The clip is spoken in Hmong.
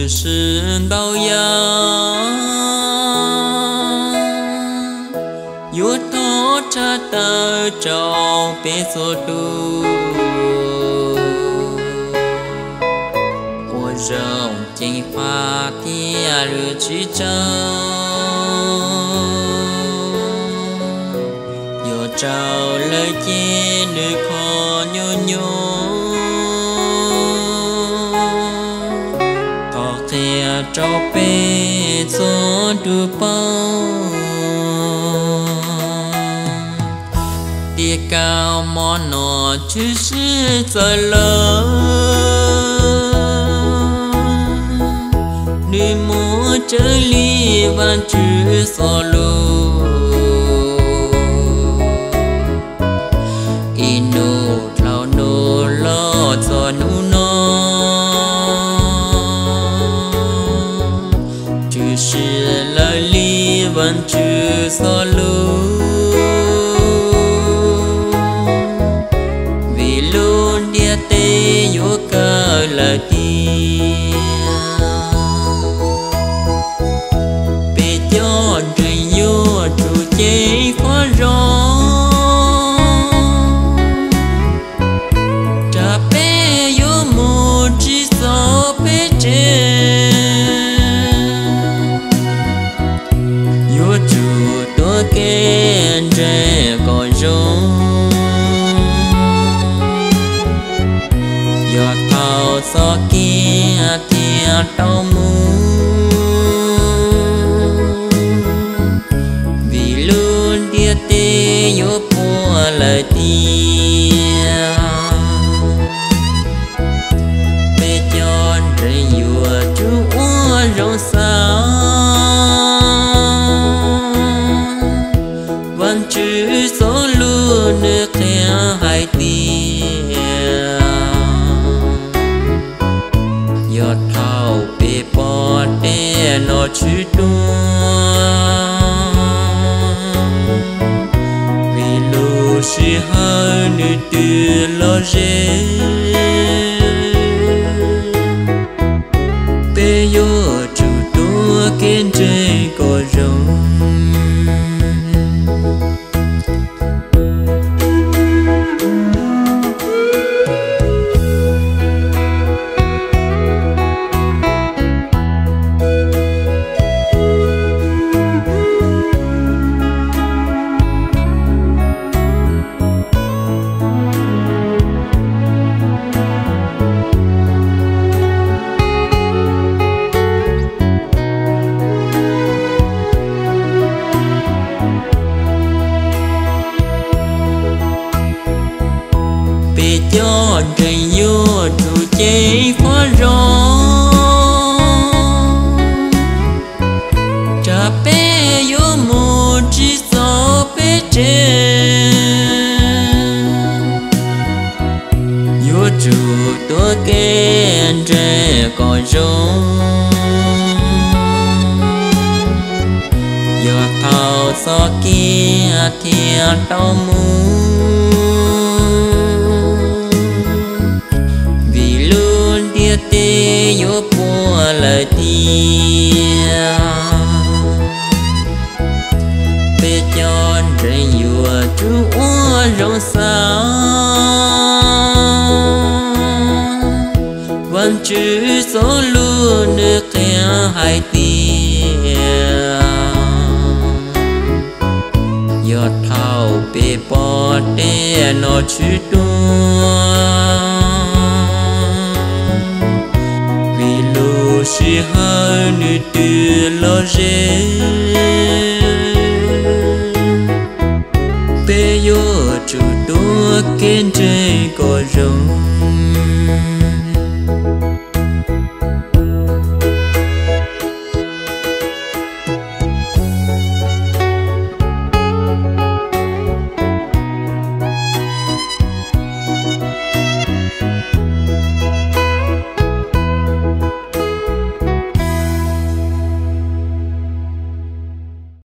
Tus sim ntau yam yuav thov tshaj tawm rau peb txhua tus, ua zoo ceev faj thiab lwm tsis tsaug, yuav raug lawm ces nws kho nyuaj nyuaj. Thov qhia rau peb txhua tus paub, tias kaum mom no tshwm sim txawv lawm, nws muaj tseeb li Vaajtswv txoj lus. Ib hnub dhau hnub los txog hnub no, tshwm sim lawm li Vaajtswv txoj lus, vim lub ntiaj teb yuav kawg lawm tiag. Peb cov ntseeg yuav tsum ceev faj zoo, tsam peb yuav mus tsis txog peb tsev. Yuav tsum tuav kev ntseeg kom zoo, yog thaum txoj kev thiaj tau mus, vim lub ntiaj teb yuav puas lawm tiag. Peb cov ntseeg yuav tsum ua zoo xav, Vaajtswv txoj lus nws qhia hais tias, yog thaum peb pom tej nom tswv tuag, vim lub sij hawm nws twb los ze, peb yuav tsum tuav kev ntseeg kom zoo. Peb cov ntseeg yuav tsum ceev faj zoo, tsam peb yuav mus tsis txog peb tsev. Yuav tsum tuav kev ntseeg kom zoo, yog thaum txoj kev thiaj tau mus, vim lub ntiaj teb yuav puas lawm tiag. Peb cov ntseeg yuav tsum ua zoo xav, Vaajtswv txoj lus nws qhia hais tias, yog thaum peb pom tej nom tswv tuag, vim lub sij hawm nws twb los ze,